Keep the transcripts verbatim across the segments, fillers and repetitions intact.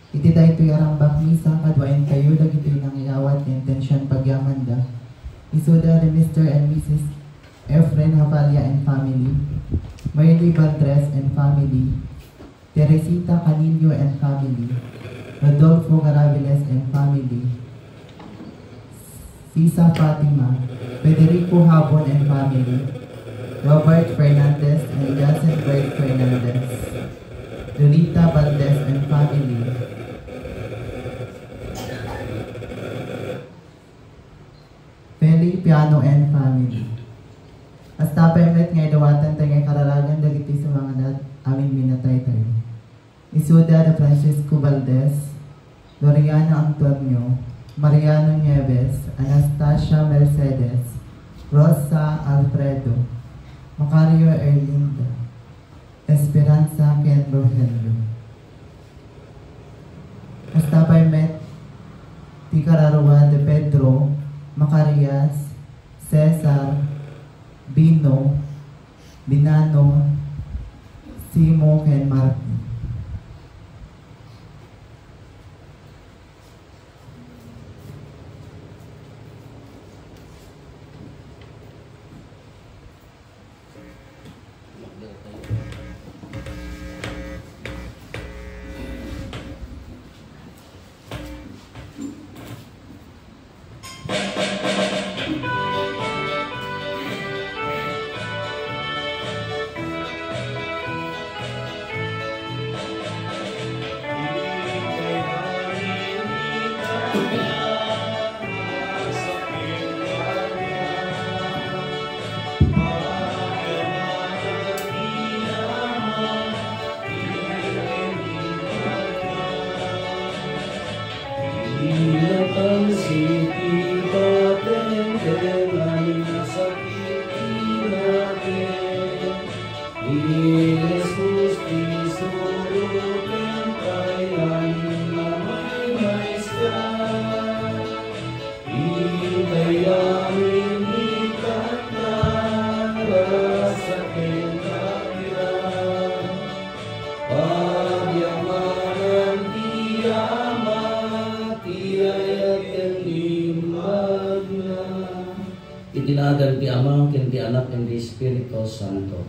Iti daytoy a rangbak misa, kaduaentayo dagitoy nangiyawat nga intension pagyamanda. Isuda ni Mister and Missus Efren Havalla and family, Merly Valdres and family, Teresita Canillo and family, Rodolfo Garabiles and family, Sisa Fatima, Federico Habon and family, Robert Fernandez and Jacinbert Fernandez, Lolita Valdez and family, Feli Piano and family. Kasta pay met nga idawatan tayo nga kararagan dagiti sumangadat a minminatay tayo. Isuda da Francisco Valdez, Loriano Antonio, Mariano Nieves, Anastasia Mercedes, Rosa Alfredo, Macario Erlinda, Esperanza ken Rogelio. Kasta pay met ti kararua da Pedro, Macarias, Cesar, Bino, Binano, Simo, ken Martin. Inatan siti pateng ken ay nasakit ti naken. Ni Jesus ti suro ken pay-an a maymaysa. Itay amin ikanta, rasa ken kapiran. Pagyamanan ti Ama, ti ayat ken imbagna. Iti nagan ti Ama, ken ti Anak, ken ti Espiritu Santo.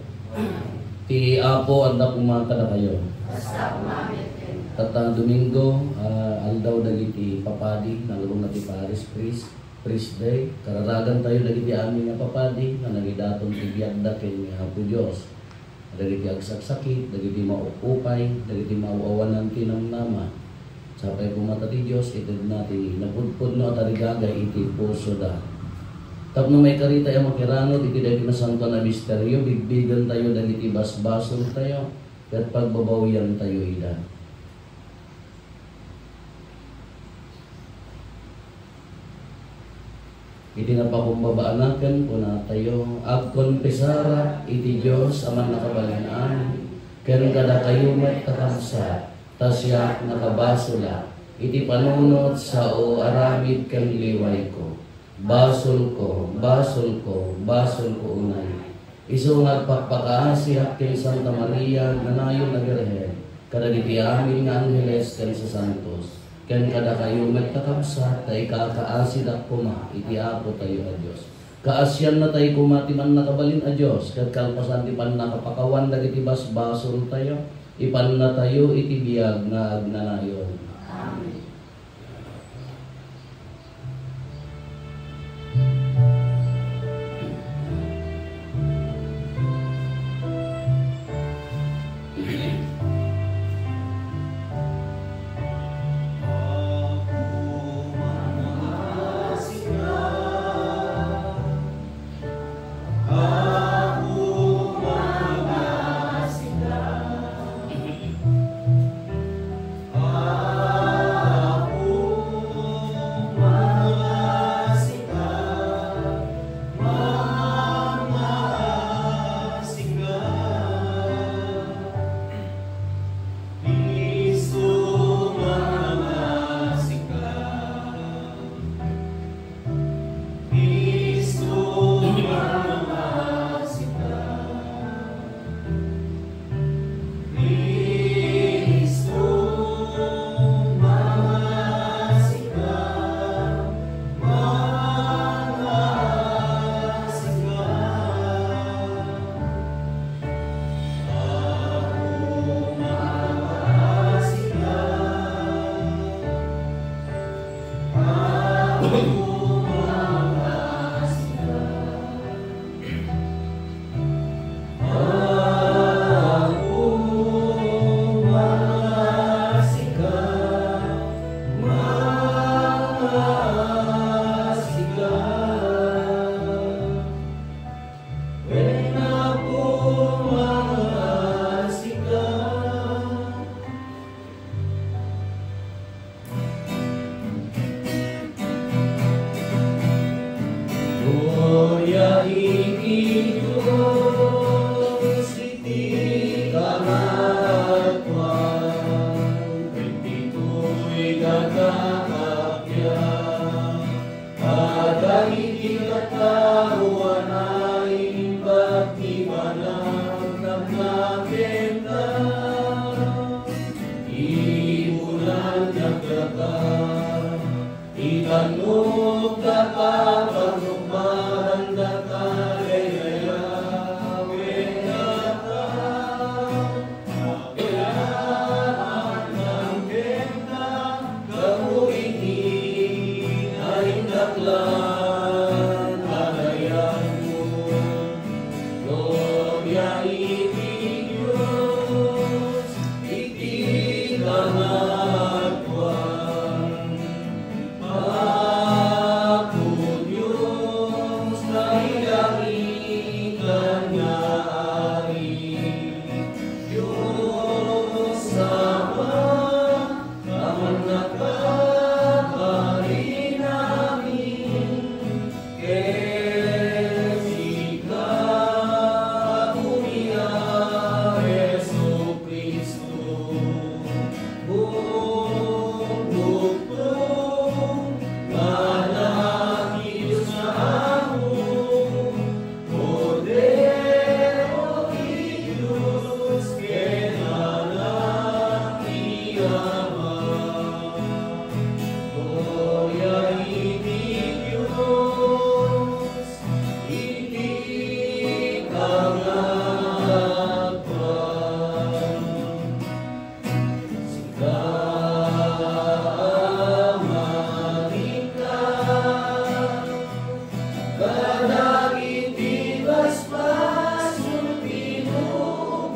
Ti Apo adda koma kadakayo. Kasta koma met kenka. Tatta Domingo, ah, aldaw dagiti papadi, nalubongna ti parish priest, priest day. Kararagantayo dagiti amin nga papadi nga nangidaton ti biagda ken ni Apo Dios. Dagiti agsaksakit, dagiti maupupay, dagiti maaw-awanan ti namnama. Sapay koma ta ti Dios itedna ti napudpudno a tarigagay iti pusoda. Tapno maikaritayo a makiranud iti daytoy nasantoan a misterio, bigbigentayo dagiti basbasoltayo, ket pagbabawiantayo ida. Iti napakumbaba a nakem, kunatayo, agkonfesarak iti Dios a Mannakabalin-amin, ken kadakayo met a kabsat, ta siak nakabasolak iti panunot, sao, aramid ken liwayko. Basolko, basolko, basolko unay. Isu nga agpakpakaasiak ken Santa Maria, agnanayon a Birhen, kadagiti amin nga angheles ken sasantos, ken kadakayo met a kabsat, ta ikakaasidak koma iti Apotayo a Dios. Kaasiannatay koma ti Mannakabalin a Dios, ket kalpasan ti pannakapakawan dagiti basbasoltayo, ipannatayo iti biag nga agnanayon. Amen. Dios iti kangatoan, ket ditoy kakaapia. Kadagiti tattao a naimbag ti panagtapna kenka, ibunan dagdagda. Itanok daka, panukbaran daka, daydayawen daka. Agyamanan kenka, gapu iti naindaklan a dayagmo. Gloria iti Dios, iti kangatoan. Apo Dios, nailarigan nga Ari, Dios Ama, a mannakakarinamin, ket sika, Apomi a Jesu-Cristo, Bukbukto nga Anak ti Dios nga Amo, Kordero ti Dios ken Anak ti Ama. Gloria iti Dios iti kangatoan. Sika, Ama, ita, kadagiti basbasol ti lubong,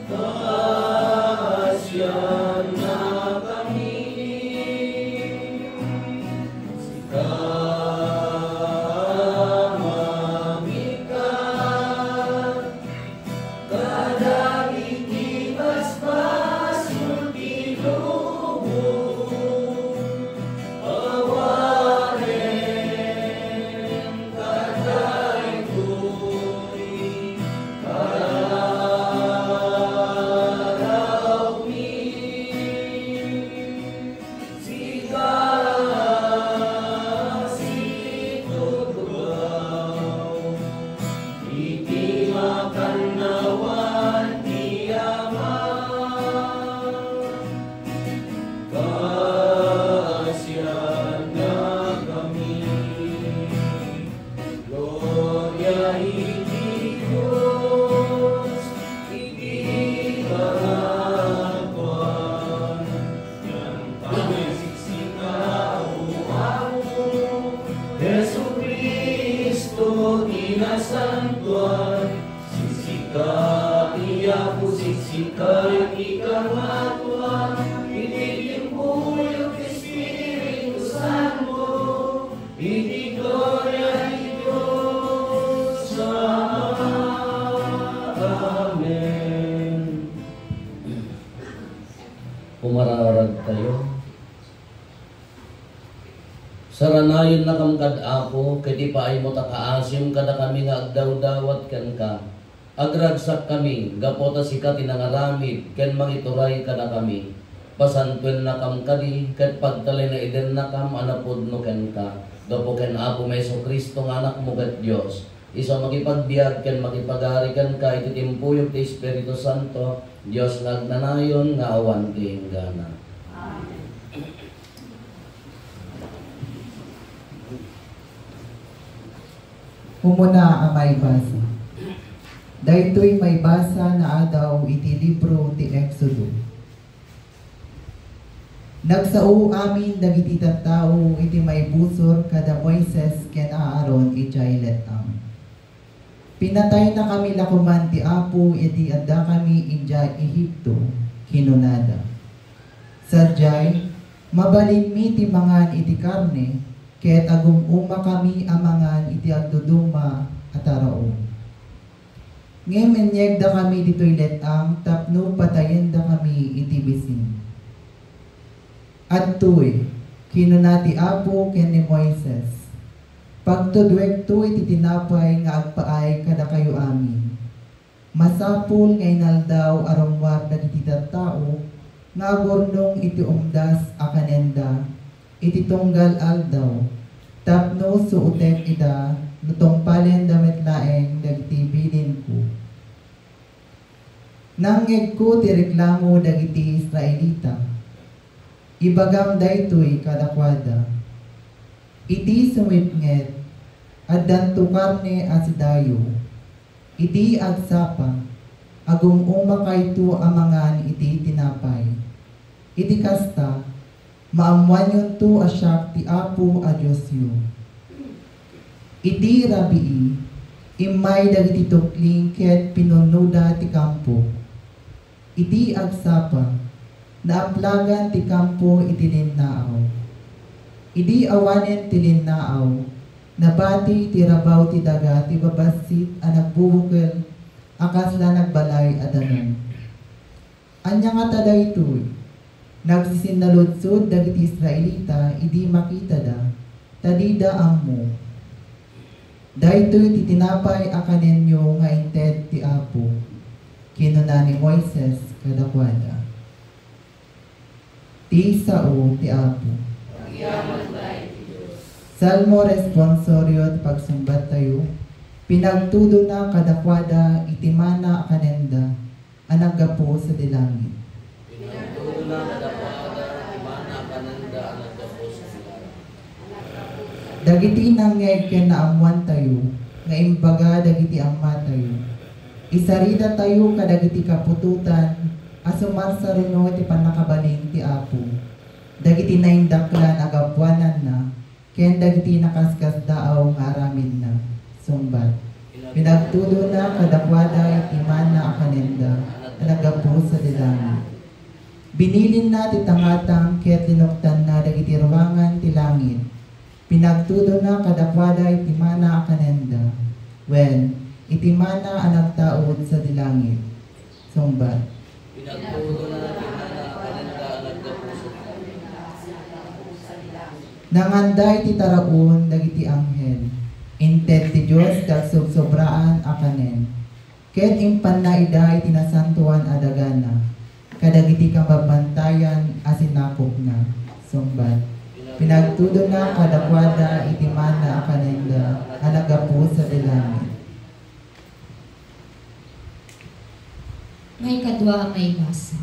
kaasiannakami. Sika, Ama, ita, kadagiti basbasol ti lubong, awanen kadaytoy karawmi. Sika, situtugaw iti makannawan ti Ama, kaasiannakami. Gloria iti Dios iti kangatoan. Yan pay siksika, O Apo, Jesu-Cristo ti nasantoan. Siksika, ti Apo, siksika iti kangatoan, iti timpuyog ti Espiritu Santo, iti gloria ti Dios Ama. Amen. Pumaraoragtayo. Saranayonnakam kad Apo, ket ipaaymo ta kaasim kadakami nga agdawdawat kenka. Agragsakkami gapu ta sika ti nangaramid ken mangituray kadakami. Pasantoennakam kadi ket pagtalinaedennakam a napudno kenka. Gapu ken Apomi Jesu-Cristo nga Anakmo ket Dios, isu a makipagbiag ken makipagari kenka iti timpuyog ti Espiritu Santo, Dios nga agnanayon nga awan ti inggana. Amen. Umuna a maibasa. Daytoy maibasa nga adaw iti libro ti Exodo. Nagsao amin dagiti tattao iti maibusor kada Moises ken Aaron idiay let-ang. Pinataynakami la koman ti Apo idi addakami idiay Egipto, kinunada. Sadiay, mabalinmi ti mangan iti karne, ket agum-umakami a mangan iti agduduma a taraon. Ngem inyegdakami ditoy let-ang tapno patayendakami iti bisin. Adtoy, kinuna ti Apo ken ni Moises, Pagtudwekto iti tinapay nga agpaay kadakayo amin. Masapul nga inaldaw a rummuar dagiti tattao nga agurnong iti umdas a kanenda iti tunggal aldaw, tapno suotek ida no tungpalenda met laeng dagiti bilinko. Nangngegko ti reklamo dagiti Israelita. Ibagam daytoy kadakuada. Iti sumipnget, addanto karne a sidayo. Iti agsapa, agum-umakayto a mangan iti tinapay. Iti kasta, maammoanyonto a siak ti Apo a Diosyo. Iti rabii, immay dagiti tukling ket pinunnoda ti kampo. Iti agsapa, naaplagan ti kampo iti linnaaw. Idi awanen ti linnaaw, nabati ti rabaw ti daga ti babassit a nagbubukel a kasla nagbalay a danum. Ania ngata daytoy? Nagsisinnaludsod dagiti Israelita idi makitada, ta dida ammo. Daytoy ti tinapay a kanenyo nga inted ti Apo, kinuna ni Moises kadakuada. Ti sao ti Apo. Agyamankay ti Dios. Salmo responsorio ti pagsungbattayo. Pinagtudona kadakuada iti mana a kanenda a naggapu sadi langit. Pinagtudona kadakuada ti mana a kanenda a naggapu sadi langit. Dagiti nangngeg ken naammoantayo nga imbaga dagiti ammatayo. Isaridatayo kadagiti kaputotan a sumarsaruno iti pannakabalin ti Apo, dagiti naindaklan a gapuananna, ken dagiti nakaskasdaaw nga aramidna. Sungbat. Pinagtudona kadakuada iti mana a kanenda a naggapu sadi langit. Binilinna ti tangatang ket linuktanna dagiti ruangan ti langit. Pinagtudona kadakuada iti mana a kanenda, wen, iti mana a nagtaud sadi langit. Sungbat. Pinagtudona ti mana a kanenda a naggapu sadi langit. Nanganda iti taraon dagiti anghel. Inted ti Dios ti agsobsobraan a kanen. Ket impanna ida iti nasantoan a dagana, kadagiti kababbantayan a sinakopna. Sungbat. Pinagtudona kadakuada iti mana a kanenda a naggapu sadi langit. Maikadua a maibasa.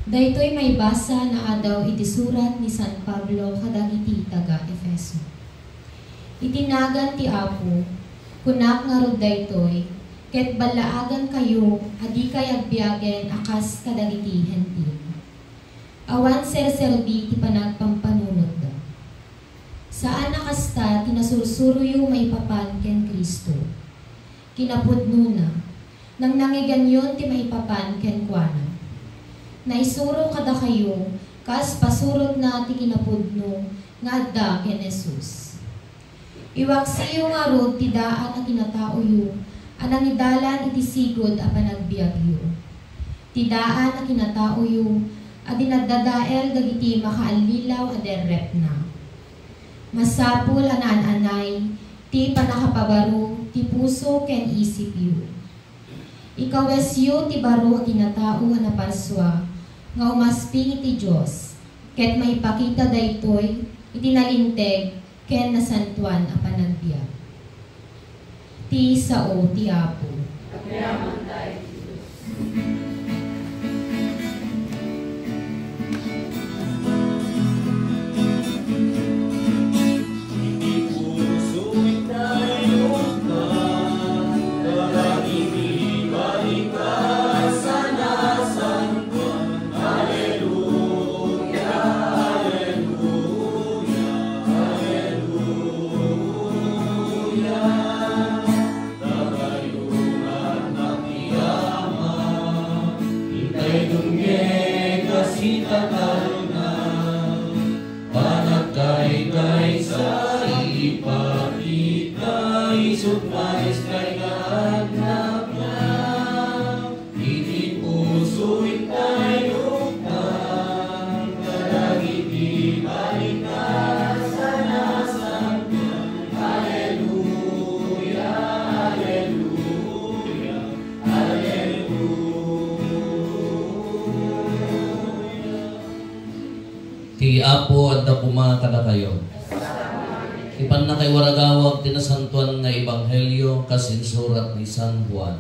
Daytoy maibasa naadaw iti surat ni San Pablo kadagiti taga-Efeso. Iti nagan ti Apo, kunak ngarud daytoy, ket ballaagankayo a dikay agbiagen a kas kadagiti Hentil. Awan serserbi ti panagpampanunotda. Saan a kasta ti nasursuroyo maipapan ken Cristo. Kinapudnona, nangnangiganyon ti maipapan kenkuana. Naisuro kadakayo kas pasurotna ti kinapudno nga adda ken Jesus. Iwaksiyo ngarud ti daan a kinataoyo a nangidalan iti sigud a panagbiagyo. Ti daan a kinataoyo a dinaddadael dagiti makaallilaw a derrepna. Masapul a naan-anay ti pannakapabaro ti puso ken isipyo. Ikawesyo ti baro a kinatao a naparsua nga umasping iti Dios, ket maipakita daytoy iti nalinteg ken nasantoan a panagbiag. Ti sao ti Apo. Agyamankay ti Dios. Dagayunan ti Ama, intay dumngeg a sitatalna, panagkaykaysa ipakita, isut' maestay nga annakna. Iti puso intay luktan, kadagiti balikas a nasantoan. Ti Apo adda koma kadakayo. Ti pannakaiwaragawag ti nasantoan nga ebanghelio kas insurat ni San Juan.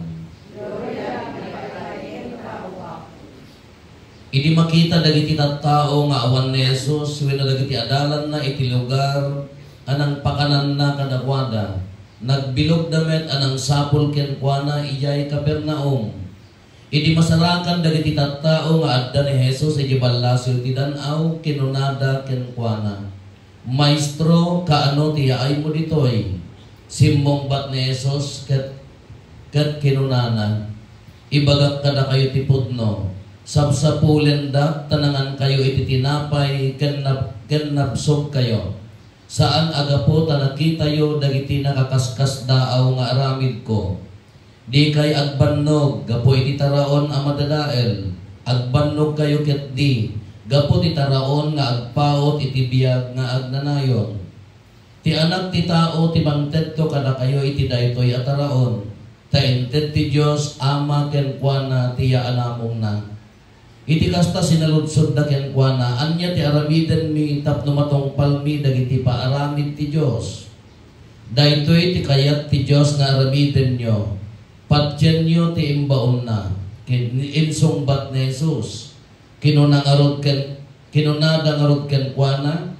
Idi makita dagiti tattao nga awan ni Jesus wenno dagiti adalanna iti lugar a nangpakananna kadakuada, nagbilugda met a nangsapul kenkuana idiay Capernaum. Idi masarakan dagiti tattao nga adda ni Jesus idiay ballasiw ti dan-aw, kinunada kenkuana, "Maestro, kaano ti yaaymo ditoy?" Simmungbat ni Jesus ket, ket kinunana, "Ibagak kadakayo ti pudno, sapsapulendak ta nangankayo iti tinapay ken nab-, ken nabsogkayo. Saan a gapu ta nakitayo dagiti nakakaskasdaaw nga aramidko. Dikay agbannog gapu iti taraon a madadael, agbannogkayo ketdi gapu ti taraon nga agpaut iti biag nga agnanayon. Ti Anak ti Tao ti mangtedto kadakayo iti daytoy a taraon, ta inted ti Dios Ama kenkuana ti yaanamongna." Iti kasta, sinaludsodda kenkuana, "Ania ti aramidenmi tapno matungpalmi dagiti paaramid ti Dios?" "Daytoy ti kayat ti Dios nga aramidenyo, patienyo ti imbaonna," kin-, insungbat ni Jesus. Kinuna ngarud ken-, kinunada ngarud kenkuana,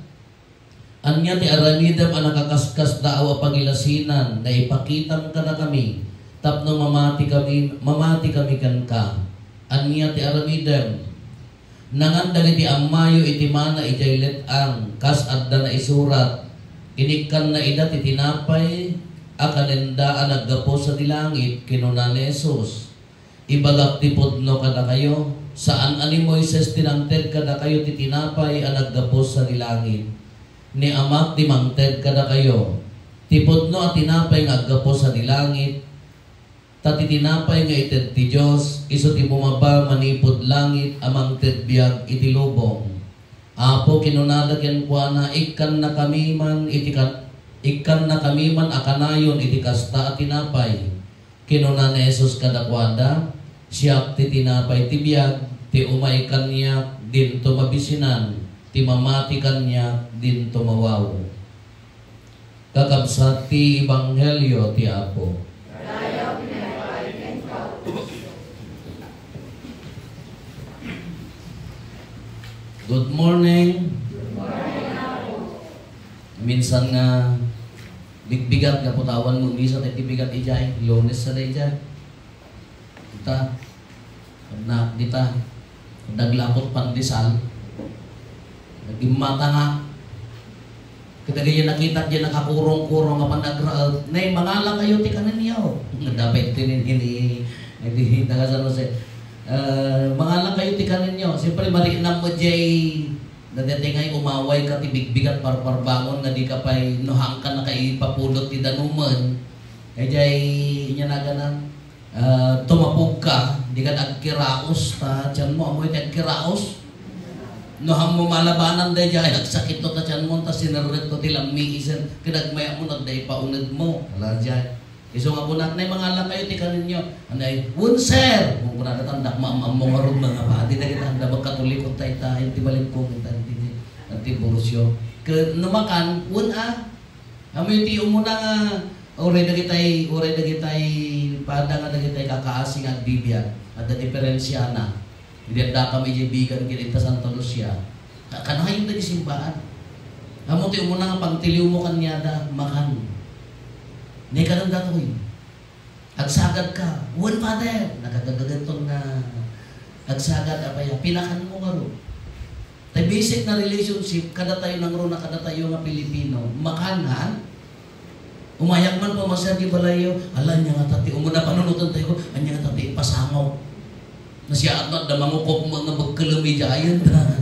"Ania ti aramidem a nakakaskasdaaw a pagilasinan nga ipakitam kadakami tapno mamati kami, mamati kami kenka? Ania ti aramidem? Nangan dagiti ammayo iti mana idiay let-ang, kas adda naisurat, 'Inikkanna ida ti tinapay a kanenda a naggapu sadi langit,'" kinuna ni Jesus. "Ibagak ti pudno kadakayo, saan a ni Moises ti nangted kadakayo ti tinapay a naggapu sadi langit. Ni Amak ti mangted kadakayo. Ti pudno a tinapay nga aggapu sadi langit, ta ti tinapay nga ited ti Dios, isu ti bumaba manipud langit a mangted biag iti lubong. Apo," kinunada kenkuana, "ikkannakami man iti kan-, ikkannakami man a kanayon iti kasta a tinapay." Kinuna ni Jesus kadakuada, "Siak ti tinapay ti biag, ti umay kaniak dinto mabisinan, ti mamati kaniak dinto mawaw." Kakabsat ti Ebanghelio ti Apo. Good morning. Minsan nga bigbigat nga putawan mo, minsan ti bigat idiay, Lunes sa idiay. Ita, na, dita, daglapot pandesal. Nagimmata nga. Kita gaya nakita diyan nakakurong-kurong nga panagraet. "Nay, mangala kayo ti kaninyo." Dapat tinin ini, ini, taga San Jose. Eh, "Mangala kayo ti kaninyo." Siyempre, marinam mo jay, dagiti ngay umaway ka ti bigbigat parparbangon nga di ka pay, no, haan ka nakaipapudot ti danumen. Eh, jay, inya naganan. Ah, tumapog ka, di ka agkiraos, ta tiyan mo, ammo iti agkiraos. No, ammo malabanan daydiay, agsakit to ta tiyan mo, ta sinerret to ti lammiisen, ket agmayat mo, nagdaipauneg mo. Ala, diay. Isu nga kunak, "Nay, mangala kayo ti kaninyo." "Anay, wen, sir." Mo kunada, tandak maam-ammo ngarud, mga padi, dagiti anda magkatoliko, ta ita, iti balikkong, ita, iti, iti Borosyo. Ket no makan, wen, a, Amoy ti umuna nga, uray dagitay, uray dagitay pada nga dagitay kakaasi nga agbibiag, adda diferensiana. Idi addakam idiay bigan ken ita Santa Lucia, ka-, kanayon dagiti simbaan. Ammo ti umuna nga pangtiliwmo kaniada, makan. Nay, kanan datoy. Agsagad ka, "Wen, Father," nagagagagayton nga agsagad, apay a, pinakanmo ngarud. Tay basic nga relationship, kadatayo nangruna, kadatayo nga Pilipino, makan, ha? Umayag man pamasyar di balayyo, "Ala, ania ngata ti umuna panunoten tayo, ania ngata ti ipasango?" Nasiaat no, adda mangukop mo nga bagkelem idiayen, ta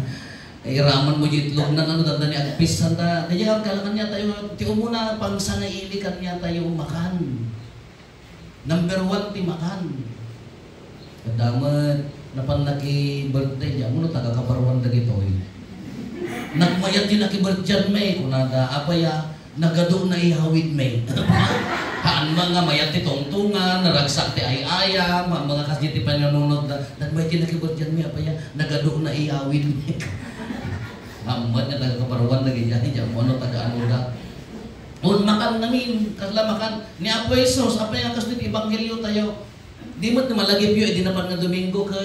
iraman mo di itlog na, ano, tanda ni agpisan ta. Kaya kalakan niya tayo, ti umuna, pangsangaili kan niya tayo, makan. Number one ti makan. Kadamot, napan naki-birthday, di ammo no taga Kabaruan dagitoy. Nagmayat ti naki-birthday mi, kunada, apay a, nagadu na iyawid mi. Haan man nga mayat ti tungtungan, naragsak ti ay-aya, ma-, mga kasdi ti pananunod na, nagmayat ti naki-birthday mi, apay a, nagadu na iyawid mi. Ammo nga taga Kabaruan dagiti, ay, di ammo no taga ano da. Un, makan ngamin, kasla makan. Ni Apo Jesus, apay nga kastoy ti ebanghelio tayo? Di met malagipyo, idi napan nga Domingo, ke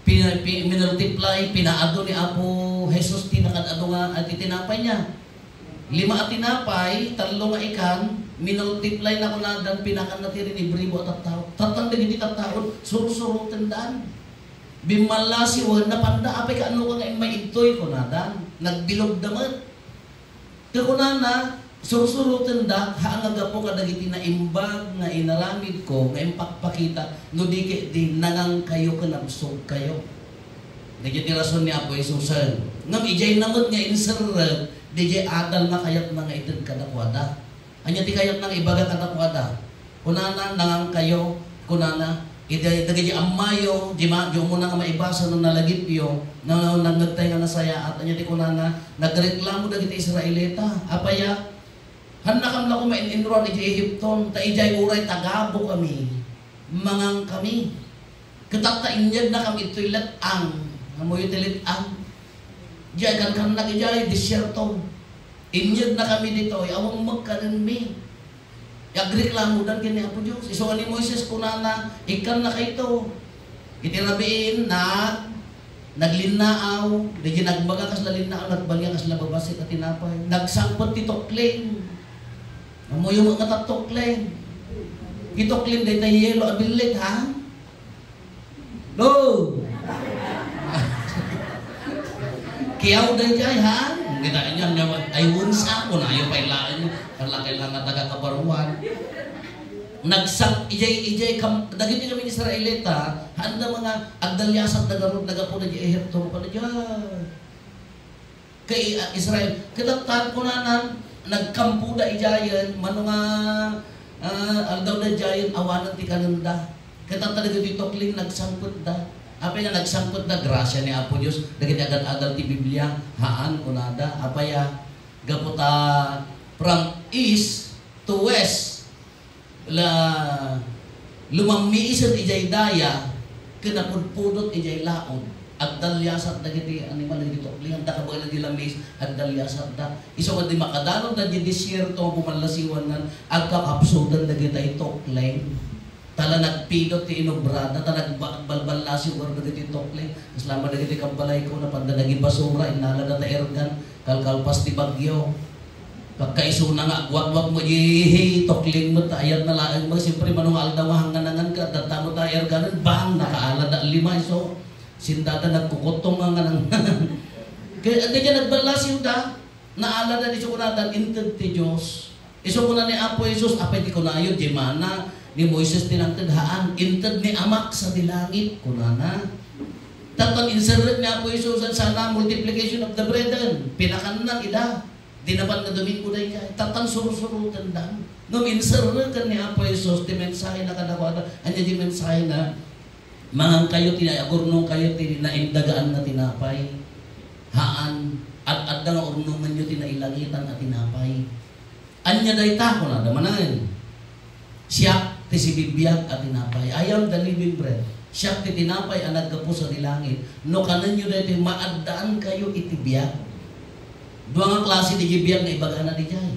pina-, pi-, minultiply, pinaado ni Apo Jesus ti nakad-ado nga, a, ti tinapay niya. Lima a tinapay, tallo nga ikan, minultiply na kunadan, pinakan na ti rinibribo a tattao. Tattan dagiti tattao, sursuroten daan. Bimmallasiwen, napanda, apay kaano ka nga immay idtoy, kunadan. Nagbilog da met. Ket kunana, sursuroten da, haan nga gapu kadagiti naimbag nga inaramidko, nga impakpakita, no di ket di nangankayo ken absogkayo. Dagiti rason ni Apo Jesusen. Ngem idiay na met nga inserrek, didiay adal nga kayatna nga ited kadakuada. Ania ti kayatna nga ibaga kadakuada? Kunana, nangankayo, kunana, iti dagiti ammayo, di ma-, di umuna nga maibasa no nalagipyo, no nangngegtay nga nasayaat, ania ti kunana, nagreklamo dagiti Israelita, apay a, hannakam la koma in-inruar iti Egipto, ta idiay uray tagabukami, mangankami. Ket tatta, inyeg nakam itoy let-ang. Ammoyo ti let-ang? Diay kankannak idiay desierto. Inyeg nakami ditoy, awan magkanenmi. Agreklamodan ken ni Apo Dios. Isu nga ni Moises kunana, ikkan nakayto. Iti rabiin, nag-, naglinnaaw, dagiti nagbaga kasla linnaaw, nagbali kasla babassit a tinapay. Nagsangpet ti tukling. Ammoyo met nga ta tukling. Ti tukling, dayta yelo a billit, ha? No! Kiyaw daydiay, ha? Kita niyo, niyo, ay, wunsa ko na, ayo, pailaan niyo. Kala, kailangan nga taga Kabaruan. Nagsang-, ijay, ijay kam-, dagiti kami Israelita, haan da nga agdaliasat da garud, nagapu da di Ehipto, pala diay. Kay, ah, Israel, ket tatta kunanan, nagkampoda idiayen, mano nga, ah, aldaw da idiayen, awanen ti kanenda. Ket tatta dagiti tukling nagsangpetda. Apay nga nagsangpetda? Grasia ni Apo Dios, dagiti agad-adal ti Biblia, haan, kunada. Apay a, gapu ta from east to west, La, lumammiisen idiay daya, ken napudpudot idiay laod. Agdaliasat dagiti animal, dagiti tukling, anta kabaelan ti lammis, agdaliasatda. Isu nga di makadalonda di desierto, bumallasiwannan, agkakapsutan dagiti tukling. Ta la nagpidot ti inubrada, ta nagba-, balballasiw dagiti tukling. Kasla man dagiti kabbalayko, napanda nagibasura, innalada ta ergan. Kalkalpas ti bagyo. Pagkaisuna nga agwatwat mo, ihi, tukling met, ayat na laeng mo. Siyempre, mano nga aldaw nga hanganangan ka, adda mo ta air gun, bang, nakaalada lima, isu. Sindada nagkukuttong nga nganangan. Kaya, adda dyan nagbalasiw da, naalada di kunatan, inted ti Dios. Isu kuna ni Apo Jesus, apay ti kunayo, di mana ni Moises ti nangted, haan, inted ni Amak sa di langit, kunana. Tattan inserrek ni Apo Jesus, sana multiplication of the brethren, pinakanna ida. Di napan nga Domingo daydiay, tattan sursurotenda. Ngem inserreken ni Apo Jesus ti mensahena kadakuada. Ania ti mensahena? Mangankayo ti, agurnongkayo ti naindagaan nga tinapay. Haan, ad-adda nga urnongenyo ti nailangitan a tinapay. Ania dayta? Kunada manen. Siak ti sibibiag a tinapay. I am the living bread. Siak ti tinapay a naggapu sadi langit. No kanenyo daytoy, maaddaankayo iti biag. Dua nga klase ti biag nga ibagana diay.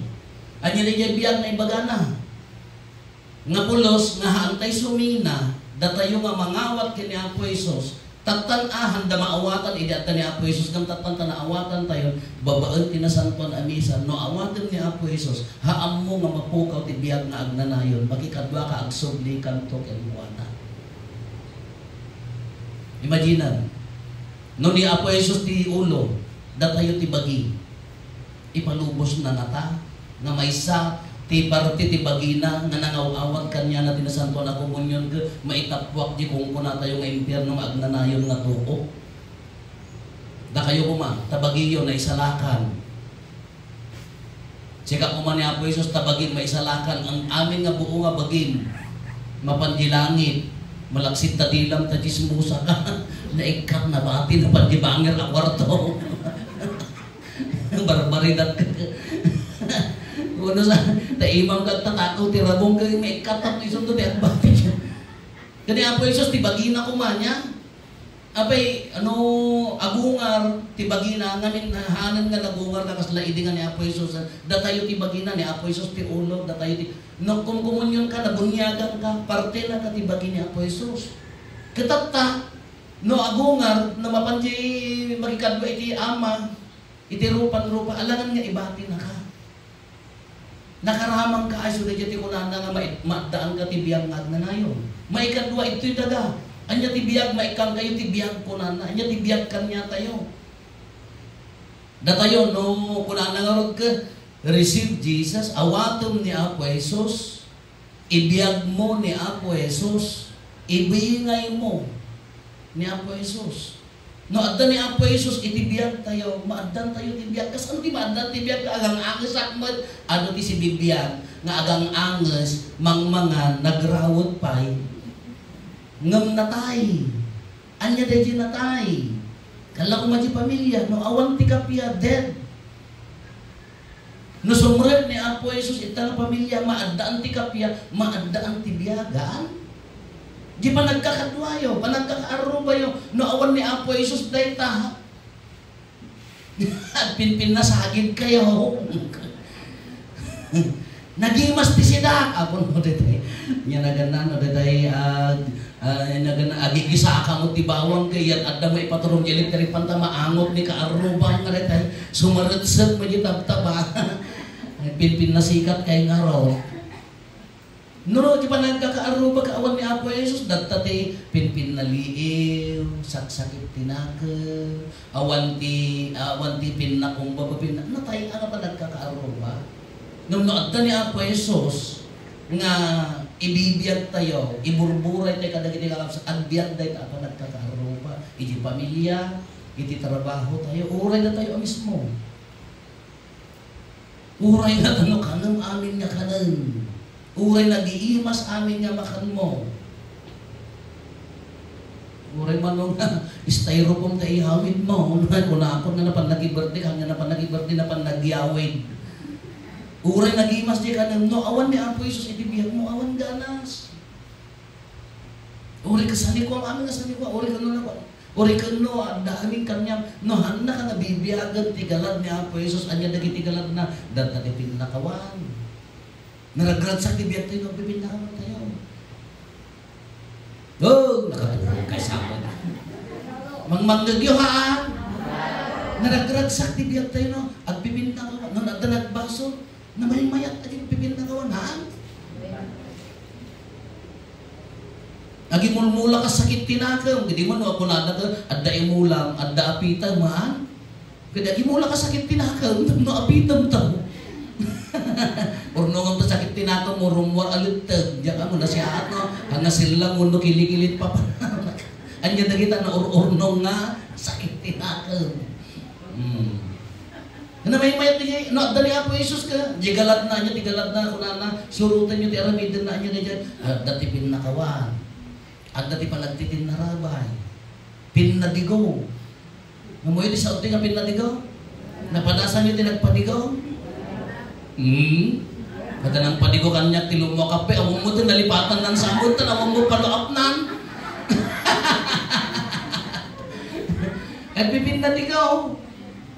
Ania diay biag nga ibagana? Nga pulos nga haantay sumina, datayo nga mangawat ken ni Apo Jesus, Tattan a, handa maawatan idi adda ni Apo Jesus, ngem tattan ta naawatantayon babaen ti Nasantoan a Misa. No awatem ni Apo Jesus, haammo nga mapukaw ti biag nga agnanayon, makikaduaka, agsubli kanto kenkuana. Imagine, no ni Apo Jesus ti ulo, datayo ti bagi. Ipalubosna ngata nga maysa ti parte ti bagina nga nangaw-awat kaniana ti Nasantoan a Komunion ket maitappuak di kunkunatayo nga impierno nga agnanayon nga tuok. Dakayo koma, ta bagiyo naisalakan. Sika koma ni Apo Jesus, ta bagim maisalakan, ang amin nga buo nga bagim, mapan di langit, malaksid ta dilam ta chismosa ka. Naikkat, nabati, napan di bangir a kwarto. Barbaridad ka. Uno sa, ta imam ka, tatakaw ti rabong ka, may katap isunto ti agbati. Kani Apo Jesus, ti bagina koma niya. Apay, ano, Agungar ti bagina, ngamin hanen nga nagungar nga kasla idi nga ni Apo Jesus, datayo ti bagina ni Apo Jesus ti ulo, datayo ti, no kumkomunionka, nabuniaganka, partenaka ti bagi ni Apo Jesus. Ket tatta, no agungar, no mapan di makikadua iti Ama, iti rupan rupa, alangan nga ibatinaka. Nakaramangka, ay, isu daydiay ti kunana nga mai-, maaddaanka ti biag nga agnanayon. Maikadua, itoy daga. Ania ti biag? Maikkankayo ti biag, kunana. Ania ti biag kaniatayo? Datayo, no kunana ngarud ket, "Receive Jesus, awatem ni Apo Jesus." Ibiagmo ni Apo Jesus, ibingaymo ni Apo Jesus. No adda ni Apo Jesus iti biagtayo, maaddantayo ti biag. Kasano ti maaddan ti biag? Agang-angesak met. Adu ti sibibiag nga agang-anges, mangmangan, nagrawet pay. Ngem natay. Ania daydiay natay? Kalla koma diay pamilia, no awan ti kappia, dead. No sumrek ni Apo Jesus ita nga pamilia, maaddaan ti kappia, maaddaan ti biagan. Di panagkakaduayo, panagkakaarrubayo, no awan ni Apo Jesus dayta, agpinpinnasagidkayo. Nagimas ti sidak. Apo no, daytay. Nia naganna, no, daytay, ah, ah, naganna, agigisaka mo ti bawang, ket yan, adda mo ipaturong di elektrik panta maangot ni kaarrubang nga daytay. Sumaretsek mo di tabtaba. Ay, pinpinnasikat kay ngaro. No, di panagkakaarruba ket awan ni Apo Jesus, datta ti pinpinnaliiw, saksakit ti nakem, awan ti, awan ti pinnakumbaba, pinna-, natay nga panagkakaarruba. Ngem no adda ni Apo Jesus nga ibibiagtayo, iburburaytayo kadagiti kakabsat, agbiag dayta a panagkakaarruba, iti pamilia, iti trabahotayo, uray datayo a mismo. Uray nga no kanem amin nga kanem. Uray nagiimas amin nga makanmo. Uray man no nga styrofoam ta iyawidmo. Kunakon nga napan nag-birthday, haan nga napan nag-birthday, napan nagyawid. Uray nagiimas diay kanem, no awan ni Apo Jesus iti biagmo, awan ganas. Uray ket sanikuam amin nga sanikuam, uray ket no, uray ket no, adda amin kaniam, no, haannaka nga bibiagen ti galad ni Apo Jesus, ania dagiti galadna? Datta ti pinnakawan. Naragragsak ti biagtayo no agpipinnakawantayo. Oh, nakaturog kay sabon. Mangmangngegyo, haan? Naragragsak ti biagtayo no agpipinnakawan. No adda nagbasol, namaymayat a di agpipinnakawan, haan? Agimulmula ka sakit ti nakem, idi man no kunada ket adda imulam, adda apitem, haan? Ket agimula ka sakit ti nakem, no apitem ta. Urnongem ta sakit ti nakem, rummuar a letteg, diak ammo nasiaat, no? Haan nga sellam wenno kilikilit papa. Ania dagita no ur-urnong nga sakit ti nakem. Hmm. Namaymayat ti, no adda ni Apo Jesus ket, diay galadna, ania ti galadna, kunana, surotenyo ti aramidenna, ania daydiay, adda ti pinnakawan, adda ti panagtitinnarabay, pinnadigo. Ngem iti saoyo ti nga pinnadigo? Napadasanyo ti nagpadigo? Hmm? Kada nangpadigo kaniak ti lummo a kape, awan mo ti nalipatan nan sabon, tan awan mo paluapnan. Agpipinnadigo.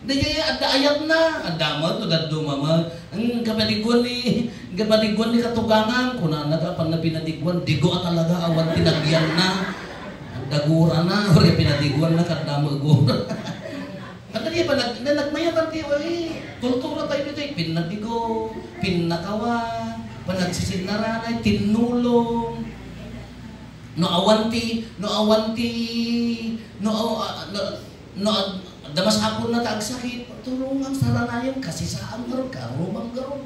Daydiay adda ayatna, adda met no dadduma met. Ang kapadiguan ni, kapadiguan ni katugangan, kunana ta, apan na pinadiguan, digo a talaga, awan ti nagyanna. Dagurana, uray pinadiguanna, kadda met gura. Kadda di pa nag-, na nagmayatan ti, uy, kultura tayo ditoy, pinadigo, pinnakawan, panagsisinnarana, tinnulong. No awan ti, no awan ti, no, ah, no, no, ad-, adda masapunna ta agsakit, tulongan, saranayan, kasisaan ngarud, karumam ngarud.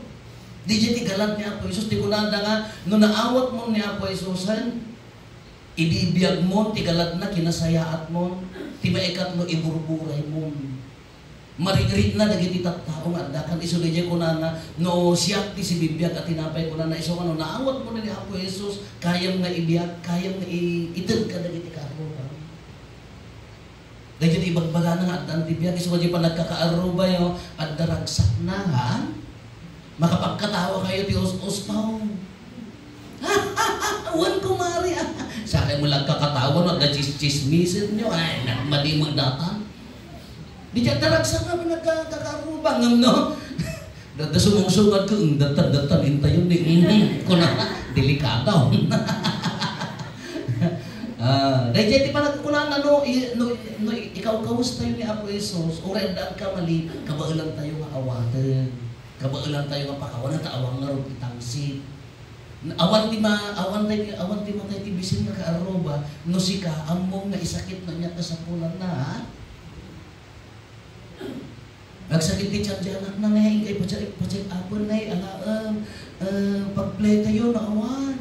Daydiay ti galad ni Apo Jesus, ti kunada nga, no naawatmon ni Apo Jesusen, ibibiagmon ti galadna, kinasayaatmon, ti maikatlo, iburburaymon. Marigrikna dagiti tattao nga adda kan isu daydiay kunana, "No siak ti sibibiag a tinapay," kunana, isu nga no naawatmon ni Apo Jesus, kayam nga ibiag, kayam nga i-, itedka dagiti kaarruba. Dagiti ibagbagana nga addan ti biag, isu nga di panagkakaarrubayo, adda ragsakna, ha? Makapagkatawa kayo ti us-usto. Wen, kumare, ah. Sakay mo lang kakatawa, no? Adda chis-, chismisenyo. Ay, nak-, madi mo datan. Di diay daragsak nga nagka-, kakaarruba, ngem no? Dadda sumungsungad ko, "Mm, dattan, dattan, intayon ni, mm," kuna, delikado. Ah, daydiay ti panagkunana, no, i-, no, no, i-, ikawkawes tayo ni Apo Jesus, uray adda agkamali, kabaelan tayo nga awaten. Kabaelan tayo nga pakawanen, ta awan ngarud itangsit. Awan ti ma-, awan ti, awan ti matay ti bisin nga kaarruba, no sika, ammom nga isakit no ania kasapulanna, ha? Agsakit ti tiyan ti anakna, ne, inkay pa-check, pa-check up-en, ne, alaem, eh, pagplay tayo, no awan.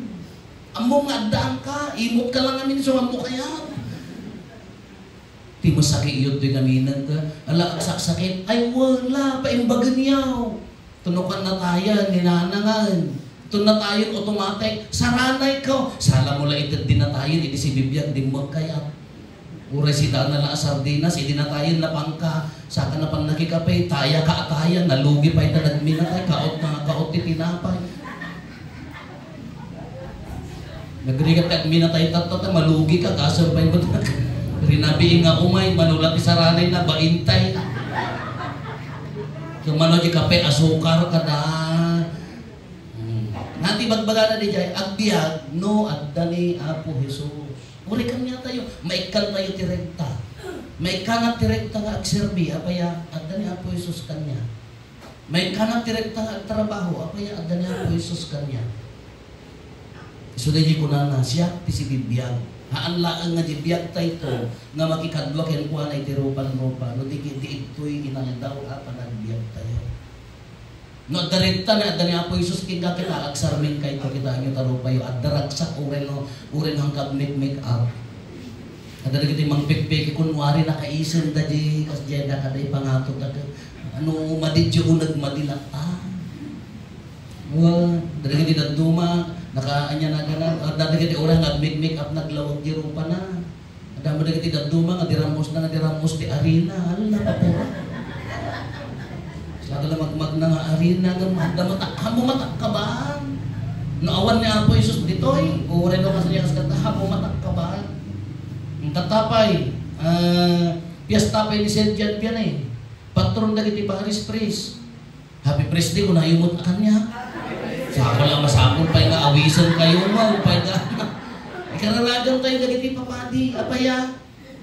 Ammom nga addaanka, imot ka lang amin, so ammo kayat. Ti masakit yun, ti kaminen ka, ala, agsaksakit, ay, wala, paimbagen yaw. Tunukan na tayo, ni nanangan. Tun na tayo, automatic, saranay ko. Sala mo la ited di na tayo, idi si Bibiag, di mo kayat. Uray si Dana la a sardinas, idi na tayo napangka, saka na pan nakikape, taya ka, taya, nalugi pa ita nagminatay, kaot na, kaot ti tinapay. Nagrigat ti agminatay tatta, ta malugi ka, kasem pay met. Rinabii nga umay, manula ti saranay na, baintay. Kumano di kape, asukar kada. Hmm. Nga ti bagbagana di jay, agbiag, no, adda ni Apo Jesus. Uri kanya tayo, maikkan tayo ti rekta. Maikkan ti rekta nga agserbi, apay a, adda ni Apo Jesus kanya. Maikkan ti rekta nga agtrabaho, apay a adda ni Apo Jesus kanya. Isu daydi kunana, siak ti sibibiag. Haan laeng nga di biag tayo nga makikadua kenkuana iti rupan-rupa, no di, di ittoy inaldaw a panagbiag tayo. No adda rekta nga adda ni Apo Jesus, kinka kita, agsarming kayto, kitaenyo ta rupayo, adda ragsak, uray no, uray no, hangkag make, make up. Adda dagiti mangpekpeke, kunwari nakaisem da di, kas diay da kada ipangato da ket, ano, madi ti uneg, madi latta. Wa, adda dagiti dadduma, naka-, ania na ganan, adda dagiti uray nag-make, make up, naglawag di rupana. Adda man dagiti dadduma nga di ramos na, nga di ramos ti arina. Ala, papura. Saka la magmagna nga arina, nga adda matak-, haan mo matakkaban. No awan ni Apo Jesus ditoy, uray no kasla kas kanta, haan mo matakkaban. Ang tatapay, ah, piyesta pay ni Saint John Vianney. Patron dagiti parish priest. Happy President, kunayo met a kaniak. Sapol a masapol pay nga awisen kayo, man, pay nga. Ikararagan tayo dagiti papadi, apay a,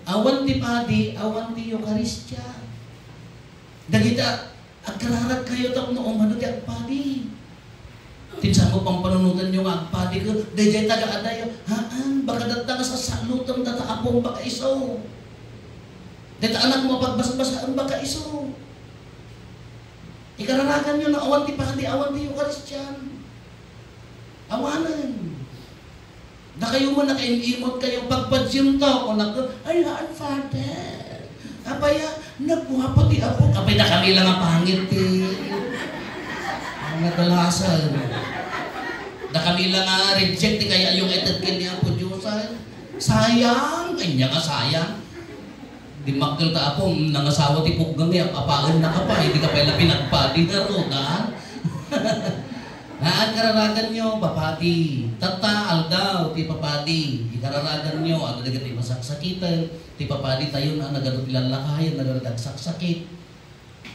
awan ti padi, awan ti Eukaristia. Dagita, agkararag kayo tapno umano ti agpadi. Ti sango pampanunotan yo nga agpadi ket, daydiay taga adayo, haan, baka datta nga sasalotem data apom baka isu. Dayta anak mo pagbasbasaem baka isu. Ikararagan yo no awan ti padi, awan ti Eukaristia. Awanen. Dakayo man nakaim-imot kayo, pagpadiemto, kunak, "Ay, haan, Father. Apay a, nagguapo ti apo." Apay, dakami la nga pangit ti, ang nadalasan. Dakami la nga reject ti kayatyo nga ited ken ni Apo Dios, ay. Sayang, ania nga sayang. Dimmakkel ta, "Apo, nangasawa ti puggang, ya, apaen na ka pa, hindi ka pa ila pinagpadi na ro, ha?" Haan, kararagan yo, papadi. Tatta, aldaw, ti papadi. Ikararagan yo, ano dagiti masaksakiten, ti papadi tayo na, nagano ti lallakayen, nagano ti agsaksakit.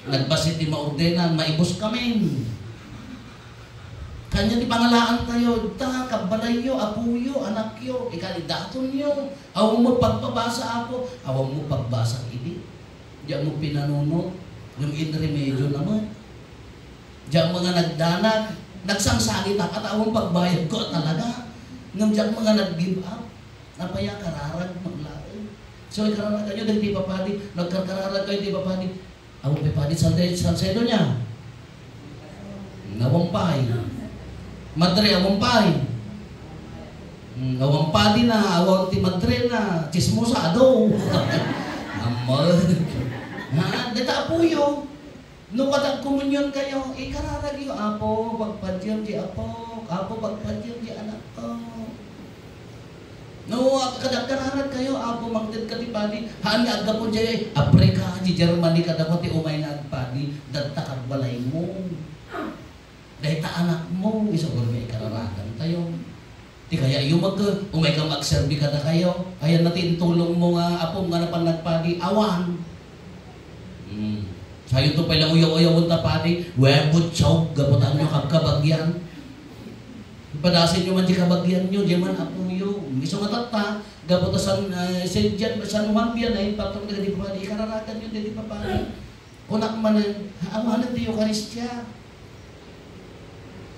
Nagbassit ti maordenan, maibus kamin. Kanya ti pangalaan tayo, ta, kabbalayyo, apoyo, anakyo, ikalidatonyo. Awan mo pagbabasa, Apo. Awan mo pagbasa idi. Diak mo pinanunot. Ngem inremedyo naman. Diak mga nagdanag. Nagsangsangit ak, at awan pagbayad ko talaga. Ngem diak mga nag-give up. Napaya kararag maglaeng. So, ikararag kayo, dagiti papadi. Nagkarkararag kayo, di papadi. Awan pay padi, San, San Sedo niya. Awan pay. Madre, awan pay. Hmm, awan padi na, awan ti madre na. Chismosa, adu. Amal. Ha? Deta apoyo. No, kada komunion kayo, ikararag yo, "Apo, pagpadiem di apo. Apo, pagpadiem di anak ko." No, kada kararag kayo, Apo, mangted ka ti padi. Haan nga aggapu diay Africa, di Germany, kada ko ti umay nga agpadi, dadta kagbalay mo. Dayta anak mo, isagor nga ikararagan tayo. Ti kaya iyo mag-, umay ka magserbi kada kayo. Ayan na ti intulong mo nga, Apo, nga napan nagpadi, awan. Hmm. Sayo to pay la uyaw-uyawen ta padi, wen butsaw, gapu ta ania kabkabagian. Ipadasenyo man ti kabagianyo, diay man apoyo. Isu nga tatta, gapu ta San, eh, San Jan, San Juan Vianney, patron dagiti padi, ikararaganyo dagiti papadi. Kunak manen, awanen ti Eukaristia.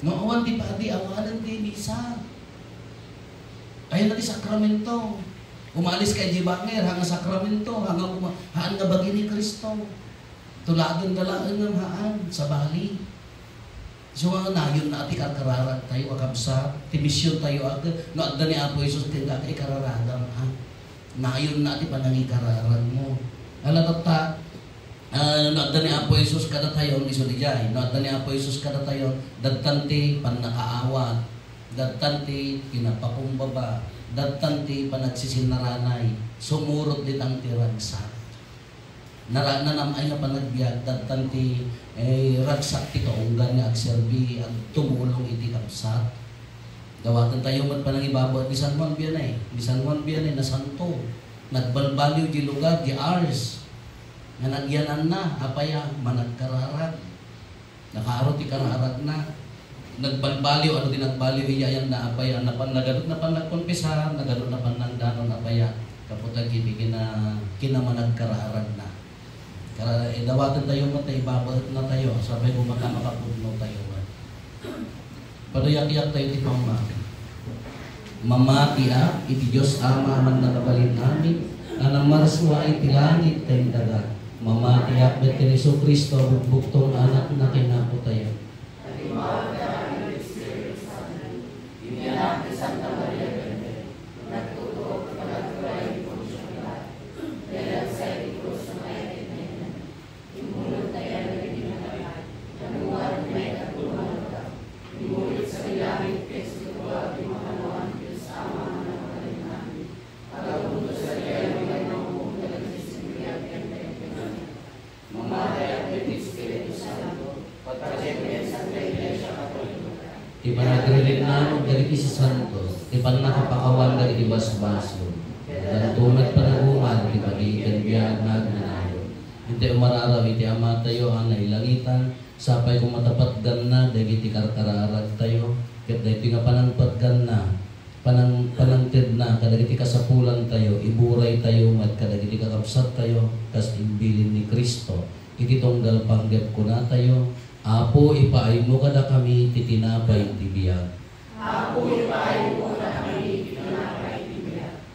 No awan ti padi, awanen ti misa. Ayan na ti sakramento. Umalis ka idiay bangir, haan nga sakramento, haan nga kuma-, haan nga bagi ni Cristo. Tuladen da laeng ngem haan, sabali. Isu nga nayon na ti karkararag tayo, kakabsat, ti mision tayo, ag-, no adda ni Apo Jesus, kenka, ikararagam, ha? Nayon na ti panangikararagmo. Ala, tatta, ah, no adda ni Apo Jesus kadatayo, isu diay, no adda ni Apo Jesus kadatayo, dadtan ti pannakaawat, dadtan ti kinapakumbaba, dadtan ti panagsisinaranay, sumurot ditang ti ragsak. Nara-, nanam-ay nga panagbiag, dadtan ti, eh, ragsak ti kaunggan nga agserbi, agtumulong iti kabsat. Dawaten tayo met panangibabaet ni San Juan Vianney. Ni San Juan Vianney, nasanto. Nagbalbaliw di lugar, di Ars. Nga nagyananna, apay a, managkararag. Nakaaro ti kararagna. Nagbalbaliw, ano ti nagbaliw, iyayanna, apay a, napan, nagadot, napan nagkonfesar, nagadot, napan nangdanon, apay a, kaputan kini kina-, kinamanagkararagna. Kara-, eh, dawaten tayo met ta ibabaet na tayo, sapay gumata makapudno tayo met. Padayakyak tayo ti pammati. Mamatiak iti Dios Ama a mannakabalin amin, a nammarsua iti langit ken daga. Mamatiak met ken Jesu-Cristo a bugbugtong Anakna ken Apo tayo. Ti panagririknano dagiti sasanto, ti pannakapakawan dagiti basbasol. Danto met panagungar ti padi ken biag nga agnanayon. Intoy umararaw iti Amatayo a nailangitan, sapay koma ta patganna dagiti karkararagtayo, ket daytoy nga panangpatganna, panang-, panangtedna kadagiti kasapulantayo, iburaytayo met kadagiti kakabsattayo, kas imbilin ni Cristo. Iti tunggal panggep kunatayo, Apo, ipaaymo kadakami ti tinapay ti biag. Apo, ipaaymo kadakami ti tinapay ti biag.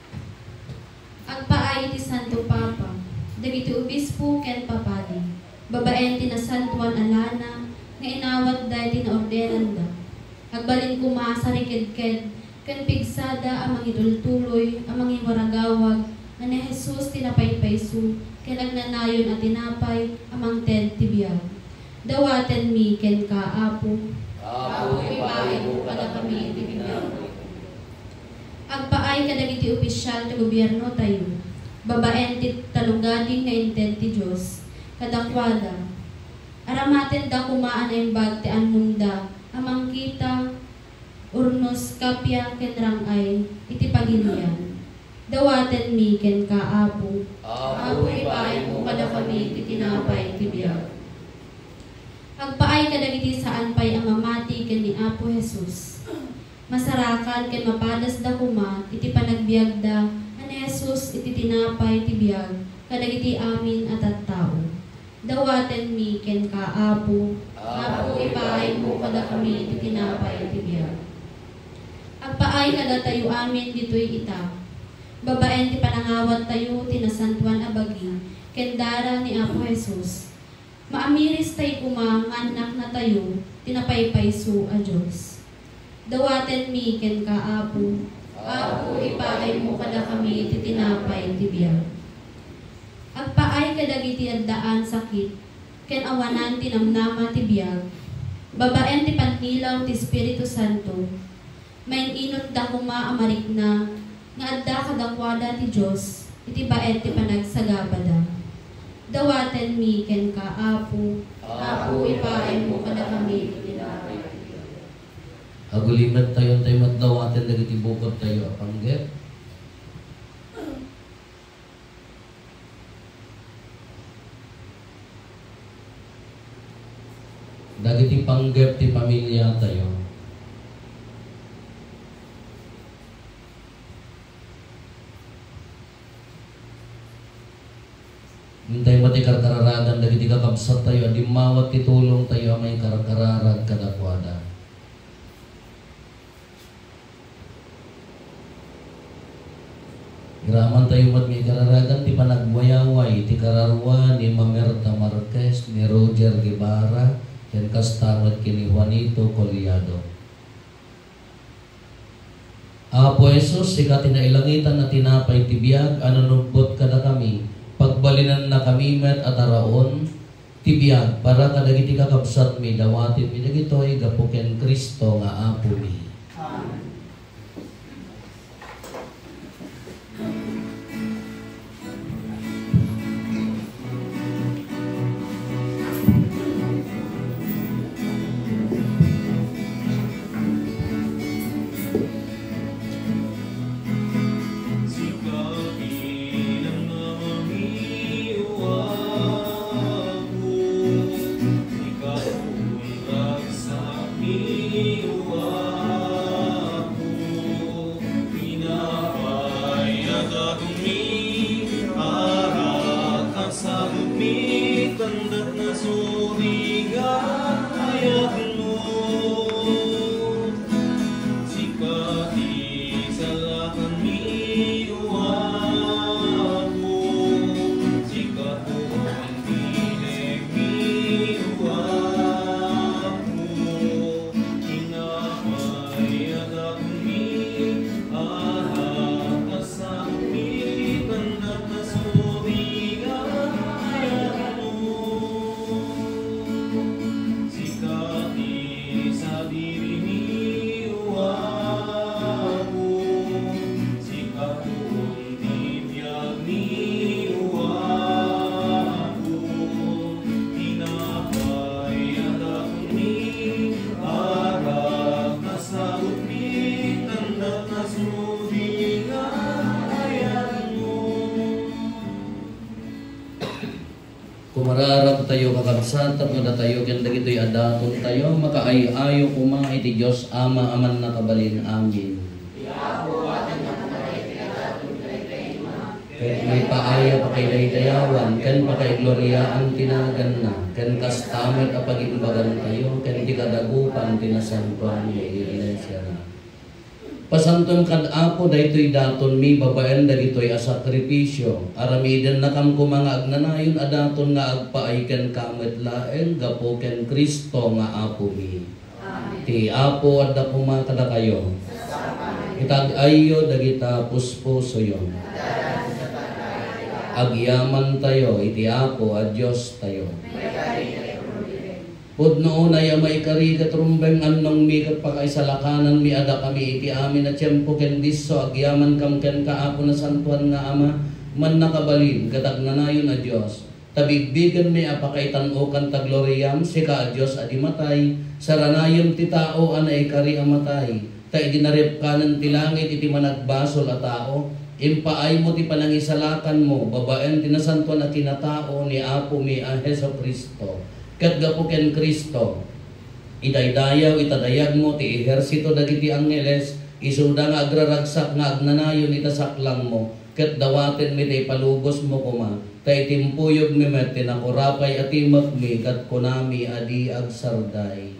Agpaay ti Santo Papa, dagiti obispo ken papadi, babaen ti nasantoan a lana nga inawatda iti naordenanda. Agbalin koma a sarikedked ken pigsada a mangitultuloy a mangiwaragawag a ni Jesus ti napaypayso ken agnanayon a tinapay a mangted ti biag. Dawatenmi kenka, Apo. Apo, ipaaymo kadakami ti tinapay. Agpaay kadagiti opisyal ti gobiernotayo, babaen ti talugadi nga inted ti Dios kadakuada. Aramatenda koma a naimbag ti annonda a mangkita, urnos, kappia, ken rang-ay iti pagilian. Dawatenmi kenka, Apo. Apo, ipaaymo kadakami ti tinapay ti biag. Agpaay kadagiti saan pay a mamati ken ni Apo Jesus. Masarakan ken mapadasda koma iti panagbiagda a ni Jesus iti tinapay ti biag kadagiti amin a tattao. Dawatenmi kenka, Apo. Apo, ipaaymo kadakami ti tinapay ti biag. Agpaay kadatayo amin ditoy ita, babaen ti panangawattayo ti nasantoan a bagi ken dara ni Apo Jesus. Maamiristay koma nga annaknatayo ti napaypayso a Dios. Dawatenmi kenka, Apo. Apo, ipaaymo kadakami ti tinapay ti biag. Agpaay kadagiti addaan sakit ken awanan ti namnama ti biag, babaen ti pannilaw ti Espiritu Santo. Main-inotda koma a marikna nga adda kadakuada ti Dios iti baet ti panagsagabada. Dawatenmi kenka, Apo. Apo, ipaaymo kadakami ti tinapay. Agulimettayon tayo met dawaten dagiti bukodtayo a panggep. Dagiti panggep ti pamiliatayo. Intay met ti karkararagan dagiti kakabsattayo a dimmawat ti tulongtayo a maikarkararag kadakuada. Iramantayo met nga ikararagan ti panagwayaway ti kararua ni Mamerta Marquez, ni Roger Guevara, ken kasta met ken ni Juanito Collado. Apo Jesus, sika ti nailangitan a tinapay ti biag a nanungbot kadakami, pagbalinannakami met a taraon ti biag para kadagiti kakabsatmi, dawatenmi dagitoy gapu ken Cristo nga Apomi. Amen. Tinapay a datonmi, arak a sabutmi, tandak na sudiga ayatmo. Sika ti salakanmi, o Apo, sika ti inekmi, o Apo. Tinapay a datonmi, arak a sabutmi, tandak na sudiga ayatmo. Sika ti sadiri ni Apo, sika ti biag ni Apo. Tinapay a datonmi, arak a sabutmi, tandak na sudiga ayatmo. Kumararagtayo, kakabsat, tapno datayo ken dagitoy a datontayo makaay-ayo koma iti Dios Ama a Mannakabalin. Amen. Ket maipaay a pakidaydayawan ken pakaigloriaan ti naganna, ken kasta met a pagimbagantayo ken ti kadagupan ti nasantoan nga iglesiana. Pasanton kad Apo daytoy datonmi babaen dagitoy a sakrifisio. Aramidennakam koma nga agnanayon a daton nga agpaay kenka met laeng gapu ken Cristo nga Apomi. Ti Apo adda koma kadakayo. Itag-ayyo dagita puspusoyo. Agyamantayo iti Apo a Diostayo. Pudno unay a maikari ket rumbeng annongmi ket pakaisalakananmi a dakami iti amin a tiempo ken disso agyamankam kenka, Apo Nasantoan nga Ama, Mannakabalin ket Agnanayon a Dios. Ta bigbigenmi a pakaitan-okan ta gloriam, sika a Dios a di matay, saranayem ti tao a naikari a matay, ta idi naripkanen ti langit iti managbasol a tao, impaaymo ti panangisalakanmo babaen ti nasantoan a kinatao ni Apomi a Jesu-Cristo. Ket gapu ken Cristo, idaydayaw ita dayagmo ti ehersito dagiti angheles, isuda nga agraragsak nga agnanayon ita saklangmo, ket dawatenmi ta ipalubosmo koma, ta itimpuyogmi met ti nakurapay a timekmi ket kunami a di agsarday.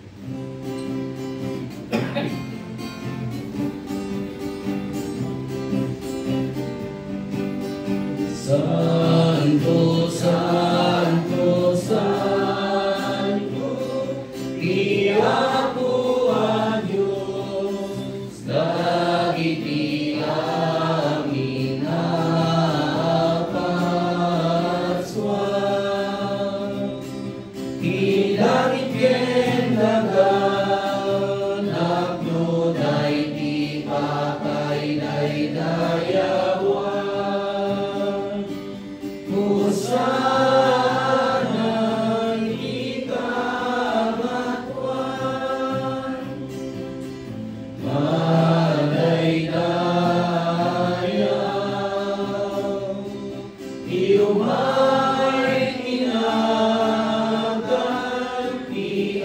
Santo, santo, santo, ti Apo a Dios. Dagiti amin a parsua, ti langit ken daga, napnoda iti pakaidaydayawan. Hosanna iti kamatuan. Madaydayaw ti umay ti nagan ti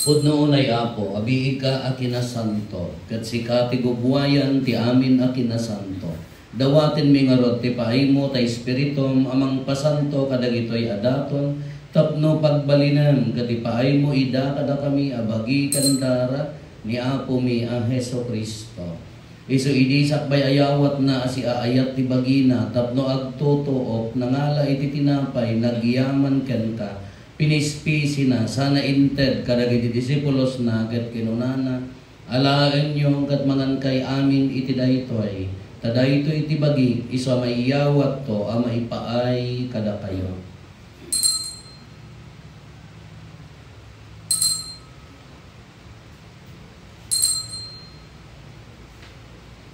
Pudno unay, Apo, a biigka a kinasanto, ket sika ti gugwayan ti amin a kinasanto. Dawatenmi ngarud ti paaymo ta Espiritum a mangpasanto kadagitoy a daton tapno pagbalinem ket ipaaymo ida kadakami a bagi ken dara ni Apomi a Jesu-Cristo. Isu idi sakbay a yawatna a siaayat ti bagina tapno agtutuok, nangala iti tinapay, nagyaman kenka, pinispisina, sana inted kadagiti disipulosna ket kinunana, "Alaenyo ket mangankay amin iti daytoy, ta daytoy ti bagi, isu a maiyawatto a maipaay kadakayo."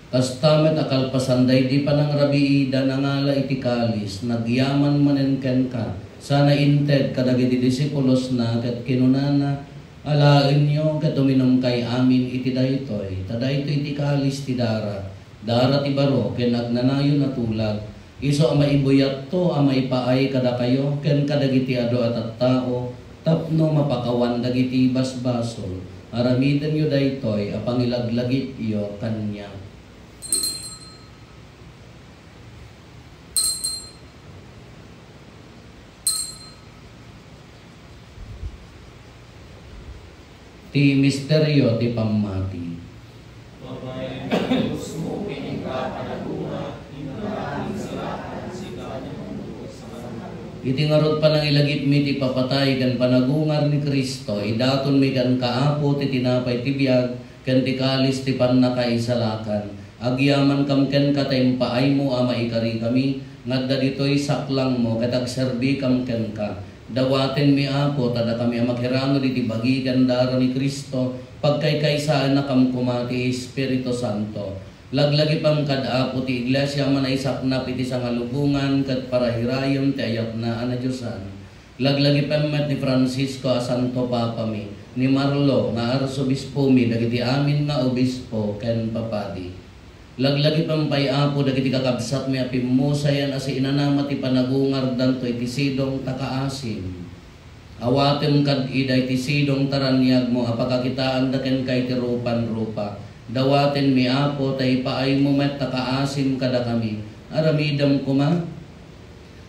Kasta met a kalpasan daydi panangrabiida, nangala iti kalis, nagyaman manen kenka, sana inted kadagiti disipulosna ket kinunana, "Alaenyo ket uminumkay amin iti daytoy, ta daytoy ti kalis ti dara, dara ti baro ken agnanayon a tulag, isu a maibuyatto a maipaay kadakayo ken kadagiti adu a tattao tapno mapakawan dagiti basbasol. Aramidenyo daytoy a pangilaglagipyo kaniak." Ti misterio ti pammati. Babaen, Dios mo, pininka panagungar, inka insalakan, sika ti mangulog sa Iti ngarud panangilagipmi ti papatay ken panagungar ni Cristo, idatonmi kenka, Apo, ti tinapay ti biag ken ti kalis ti pannakaisalakan. Agyamankam kenka ta impaaymo a maikarikami nga adda ditoy saklangmo ket agserbikam kenka. Dawatenmi, Apo, ta dakami a makiranod iti bagi ken dara ni Cristo, pagkaykaysaennakam koma ti Espiritu Santo. Laglagipem kad, Apo, ti Iglesia a manaisaknap iti sangalubongan ket parahirayem ti ayatna a nadiosan. Laglagipem met ni Francisco a Santo Papami, ni Marlo nga Arsobispomi, dagiti amin nga obispo ken papadi. Laglagipem pay, Apo, dagiti kakabsatmi a pimmusayan a siinanama ti panagungardanto iti sidong ta kaasim. Awatem kad ida iti sidong ta raniagmo a pakakitaanda kenka iti rupan-rupa. Dawatenmi, Apo, ta ipaaymo met ta kaasim kadakami. Aramidem koma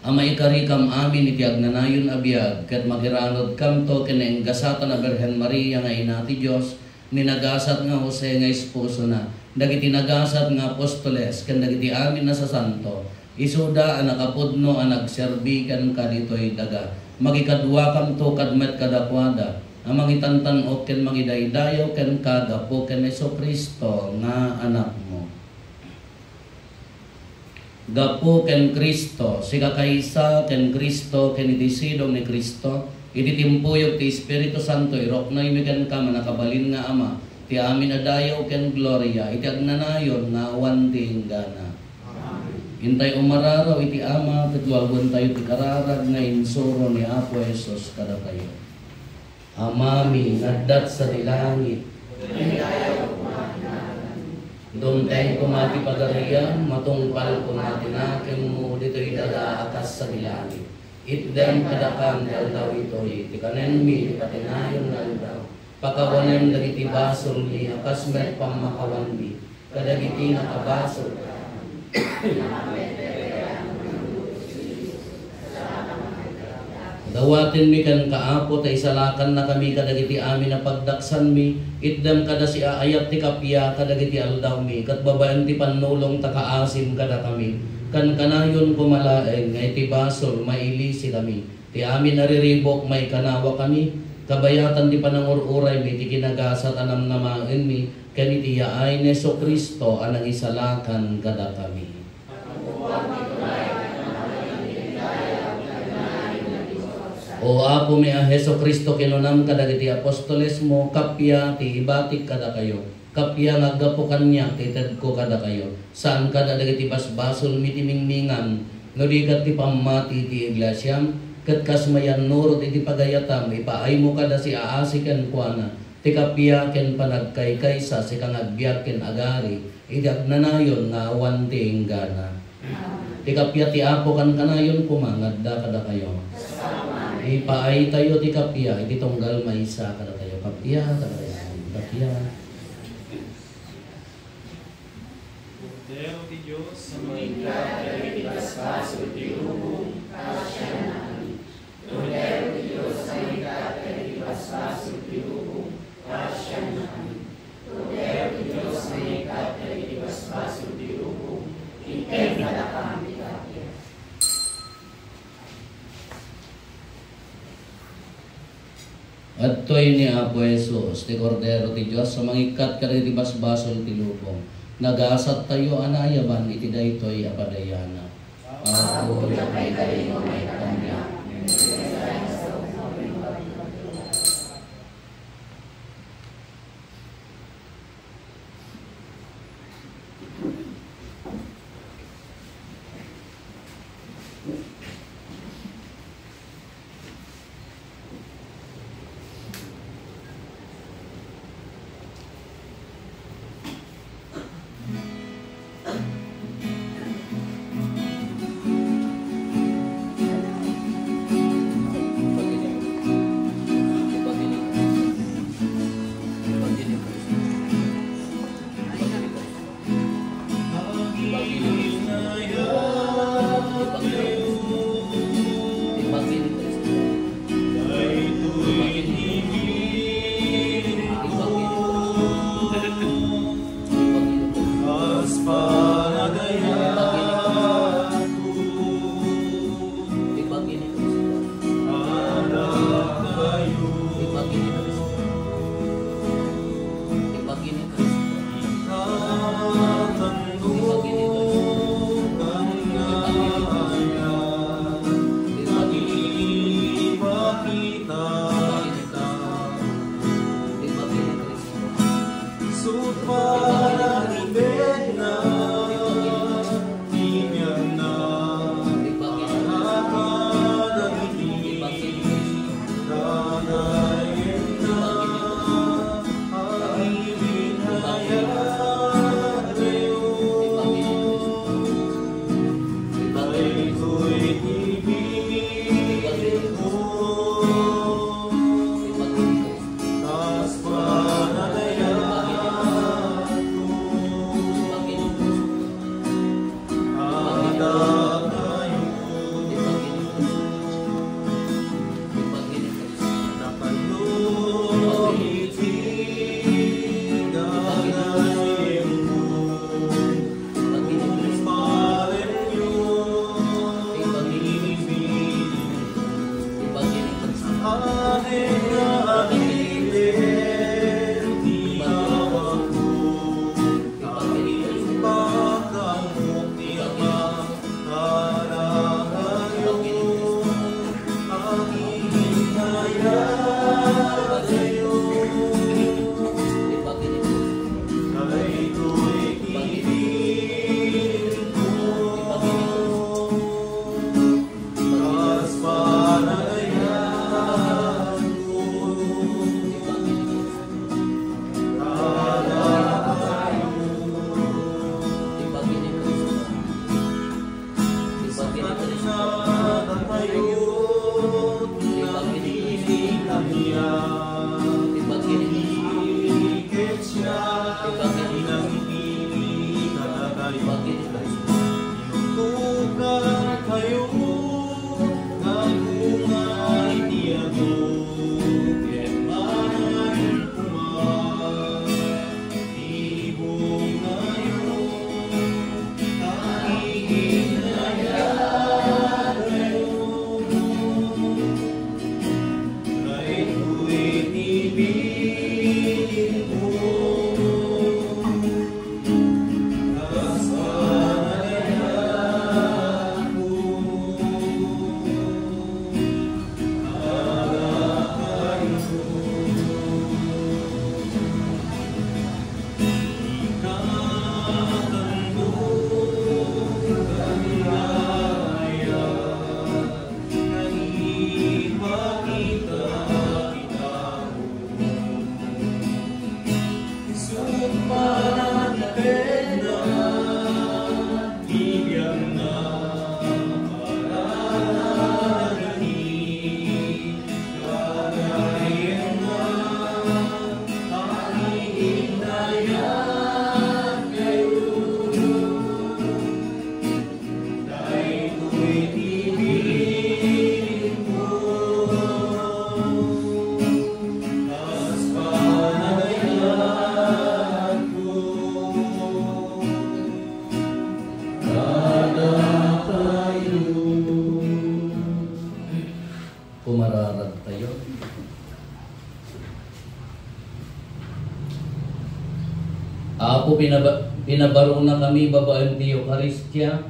a maikarikam amin iti agnanayon a biag, ket makiranodkamto ken naenggasatan a Birhen Maria nga Ina ti Dios, ni nagasat nga Jose nga esposona, dagiti nagasat nga apostoles, ken dagiti amin a sasanto, isuda a nakapudno a nagserbi kenka ditoy daga. Makikaduakanto kad met kadakuada a mangitantan-ok ken mangidaydayaw kenka gapu ken Jesu-Cristo nga Anakmo. Gapu ken Cristo, sikakaysa ken Cristo, ken iti sidong ni Cristo, iti timpuyog ti Espiritu Santo, iruknoymi kenka, mannakabalin nga Ama, ti amin a dayaw ken gloria, iti agnanayon nga awan ti inggana. Intay umararaw iti Ama, ket luaguentayo ti kararag nga insuro ni Apo Jesus kadatayo. Amami nga adda sadi langit. Dumteng koma ti pagariam, matungpal koma ti nakemmo ditoy daga a kas sadi langit. Itdem kadakam ti aldaw itoy ti kanenmi ti patinayon nga aldaw. Pakawanem dagiti basolmi a kas met pammakawanmi kadagiti nakabasol. Dawatenmi kenka, Apo, ta isalakannakami kadagiti amin a pagdaksanmi. Itdem kada siaayat ti kappia kadagiti aldawmi, ket babaen ti pannulong ta kaasim kadakami. Kankanayon koma laeng nga iti basol, mailisikami. Ti amin a riribuk, maikanawakami, kabayatan ti panangur-uraymi, ti kinagasat a namnamaenmi, ken iti yaay ni Jesu-Cristo a nangisalakan kadakami. O Apomi a Jesu-Cristo, kinunam kadagiti apostolesmo, kappia ti ibatik kadakayo. Kappia nga aggapu kaniak ti itedko kadakayo. Saan kada dagiti basbasolmi ti mingmingan, no di ket ti pammati ti iglesiam, ket kas mayannurot iti pagayatam, ipaaymo kada siaasi kenkuana ti kappia ken panagkaykaysa, sika nga agbiag ken agari iti agnanayon nga awan ti inggana. Ti kappia ti Apo kankanayon koma nga adda kadakayo. Ipaaytayo ti kappia iti tunggal maysa kadatayo. Pagtiya, tagayan, pagtiya. Kordero ti Dios a mangikkat kadagiti basbasol ti lubong, pasiannak. Kordero ti Dios a mangikkat kadagiti basbasol ti lubong, pasiannak. Kordero ti Dios a mangikkat kadagiti basbasol ti lubong, ited kadakami ti kapias. Adtoy ni Apo Jesus, ti Kordero ti Dios a mangikkat kadagiti basbasol ti lubong. Nagasattayo a naayaban iti daytoy a padayanak. Apo, diak maikari nga maikkaniak. Apo, pinaba-, pinabaruna kami babaen ti Eukaristia.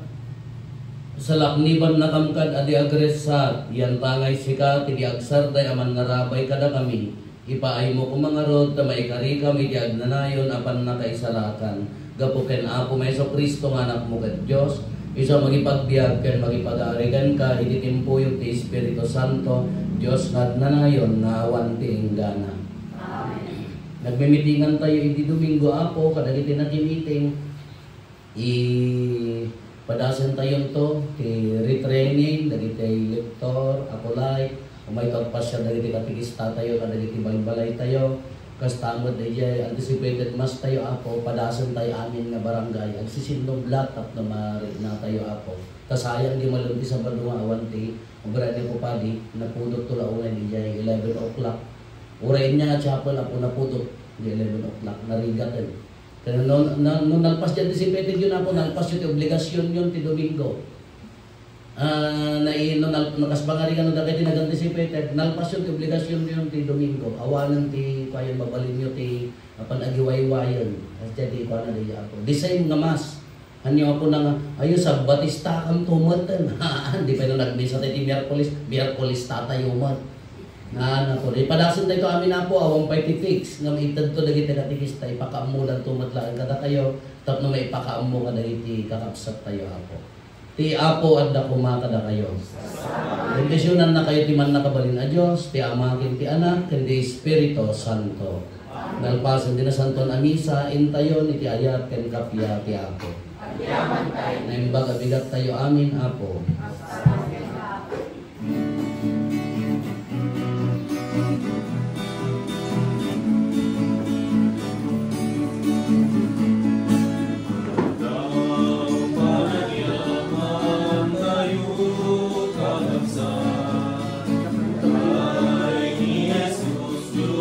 Salakniban nakam kad a di agresat, yantangay sika ti di agsardeng a mannarabay kadakami. Ipaaymo koma ngarud ta maikarikam iti agnanayon a pannakaisalakan. Gapu ken Apo Jesu-Cristo nga Anakmo ket Dios, isu a mangipagbiag ken mangipag-aari kenka iti timpuyog ti Espiritu Santo, Dios nga agnanayon nga awan ti inggana. Amen. Nagmimitingan tayo iti Domingo, Apo, kadagiti nakimiting. Ipadasen tayonto ti retraining dagiti lector, acolyte, umayto agpasiar dagiti katekista tayo kadagiti balbalay tayo. Kasta met daydiay anticipated mass tayo, Apo, padasen tayo amin nga barangay. Agsisinnublak tapno marikna tayo, Apo. Ta sayang di malem ti Sabado nga awan ti obra ni Apo Padi, napudot to la unay daydiay eleven o'clock. Uray nia nga chapel, Apo, napudot di eleven o'clock, narigaten. Kaya no, no, no nalpas ti anticipated yun, Apo, nalpas yun ti obligasyon yun ti Domingo. Ah, nai-, no, nal-, no, kas pangarigan no dagiti nag-anticipated, nalpas yun ti obligasyon yun ti Domingo. Awanen ti, kuayon, mabalin nyo ti, apan agiwaywayen. Kasi di, kuana, di, Apo. The same nga mass. Ania, Apo, na nga, ayo, Sabbatistakam to met. Haan, di pay no nagmisa tayo ti Miyerkules, Miyerkulesta tayo met. Nga, Apo, ipadasen tayo amin, Apo, awan pay ti fix nga maitedto dagiti katekista, ipakaammolanto met laeng kadakayo, tapno maipakaammo kadagiti kakabsat tayo, Apo. Ti Apo adda koma kadakayo. Bendisyonannakayo ti Mannakabalin a Dios, ti Ama, ken ti Anak, ken ti Espiritu Santo. Nalpasen ti Nasantoan a Misa, intayon iti ayat ken kappia ti Apo. Naimbag a bigat tayo amin, Apo.